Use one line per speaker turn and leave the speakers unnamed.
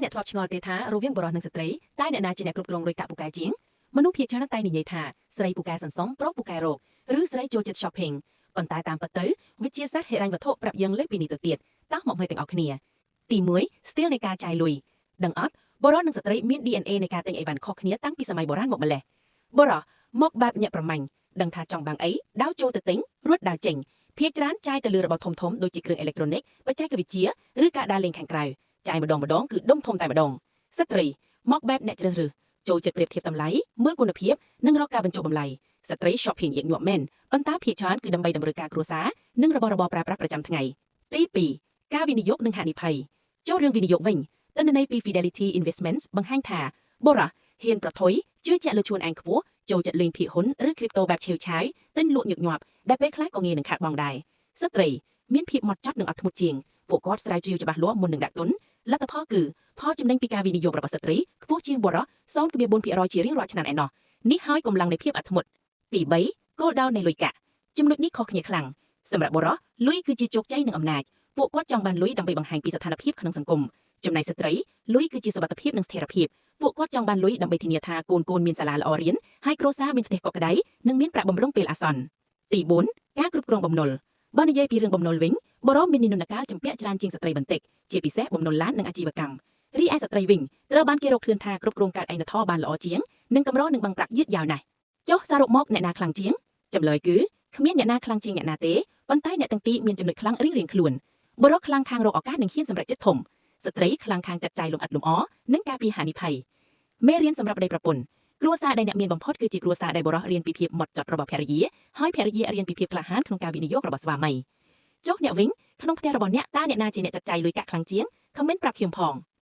អ្នកធ្លាប់ឆ្ងល់ទេថារវាងបុរសនិងស្ត្រីតើអ្នកណាជាអ្នកគ្រប់គ្រងលុយកាក់ពូកែជាងមនុស្សភាគច្រើនតែនិយាយថាស្រីពូកែសន្សំប្រុសពូកែរកឬស្រីចូលចិត្ត shopping ប៉ុន្តែតាមពិតទៅវិទ្យាសាស្ត្រហិរញ្ញវត្ថុប្រាប់យើងលើសពីនេះទៅទៀតតោះមកមើលទាំងអស់គ្នាទី1 style នៃការចាយលុយដឹងអត់បុរសនិងស្ត្រីមាន DNA នៃការទិញអីវ៉ាន់ខុសគ្នាតាំងពីសម័យបុរាណមកម្លេះបុរសមកបែបញាក់ប្រមាញ់ដឹងថាចង់បានអីដើរចូលទៅទិញរួចដើរចេញភាគច្រើនចាយទៅលើរបស់ធំៗដូចជាគ្រឿងអេឡិចត្រូនិកបច្ចេកវិទ្យាឬការដើរលេងខាងក្រៅចាយម្ដងម្ដងគឺដុំធំតែម្ដងស្ត្រីមកបែបអ្នកជ្រើសរើសចូលចិត្តប្រៀបធៀបតម្លៃមើលគុណភាពនិងរកការបញ្ចុះតម្លៃស្ត្រី shopping ញឹកញាប់មែនប៉ុន្តែភាគច្រើនគឺដើម្បីតម្រូវការគ្រួសារនិងរបស់របរប្រើប្រាស់ប្រចាំថ្ងៃទី2ការវិនិយោគនិងហានិភ័យចូលរឿងវិនិយោគវិញទិន្នន័យពី Fidelity Investments បង្ហាញថាបុរសហ៊ានប្រថុយជឿជាក់លើខ្លួនឯងខ្ពស់ចូលចិត្តលេងភាគហ៊ុនឬ crypto បែបឆេវឆាយទិញលក់ញឹកញាប់ដែលពេលខ្លះក៏ងាយនឹងខាតបង់ដែរស្ត្រីមានភាពម៉ត់ចត់និងអត់ធ្មត់ជាងពួកគាត់ស្រាវជ្រាវច្បាស់លាស់មុននឹងដាក់ទុនលទ្ធផលគឺផលចំណេញពីការវិនិយោគរបស់ស្ត្រីខ្ពស់ជាងបុរស0.4%ជារៀងរាល់ឆ្នាំឯណោះនេះហើយកម្លាំងនៃភាពអត់ធ្មត់ទី3គោលដៅនៃលុយកាក់ចំណុចនេះខុសគ្នាខ្លាំងសម្រាប់បុរសលុយគឺជាជោគជ័យនិងអំណាចពួកគាត់ចង់បានលុយដើម្បីបង្ហាញពីស្ថានភាពក្នុងសង្គមចំណែកស្ត្រីលុយគឺជាសុវត្ថិភាពនិងស្ថិរភាពពួកគាត់ចង់បានលុយដើម្បីធានាថាកូនៗមានសាលាល្អរៀនហើយគ្រួសារមានផ្ទះកក់ក្ដៅនិងមានប្រាក់បម្រុងពេលអាសន្នទី4ការគ្រប់គ្រងបំណុលបើនិយាយពីរឿងបំណុលវិញបុរសមាននិន្នាការជំពាក់ច្រើនជាងស្ត្រីបន្តិចជាពិសេសបំណុលឡាននិងអាជីវកម្មរីឯស្ត្រីវិញត្រូវបានគេរកឃើញថាគ្រប់គ្រងកាតឯណធបានល្អជាងនិងកម្រនឹងបង់ប្រាក់យឺតយ៉ាវណាស់ចុះសរុបមកអ្នកណាខ្លាំងជាងចម្លើយគឺគ្មានអ្នកណាខ្លាំងជាងអ្នកណាទេប៉ុន្តែអ្នកទាំងពីរមានចំណុចខ្លាំងរៀងៗខ្លួនបុរសខ្លាំងខាងរកឱកាសនិងហ៊ានសម្រេចចិត្តធំស្ត្រីខ្លាំងខាងចាត់ចែងលម្អិតលម្អនិងការពារហានិភ័យមេរៀនសម្រាប់ប្តីប្រពន្ធគ្រួសារដែលអ្នកមានបំផុតគឺជាគ្រួសារដែលបុរសរៀនពីភាពម៉ត់ចត់របស់ភរិយាហើយភរិយារៀនពីភាពក្លាហានក្នុងការវិនិយោគរបស់ស្វាមីចុះអ្នកវិញក្នុងផ្ទះរបស់អ្នកតើអ្នកណាជាអ្នកចាត់ចែងលុយកាក់ខ្លាំងជាង comment ប្រាប់ខ្ញុំផង។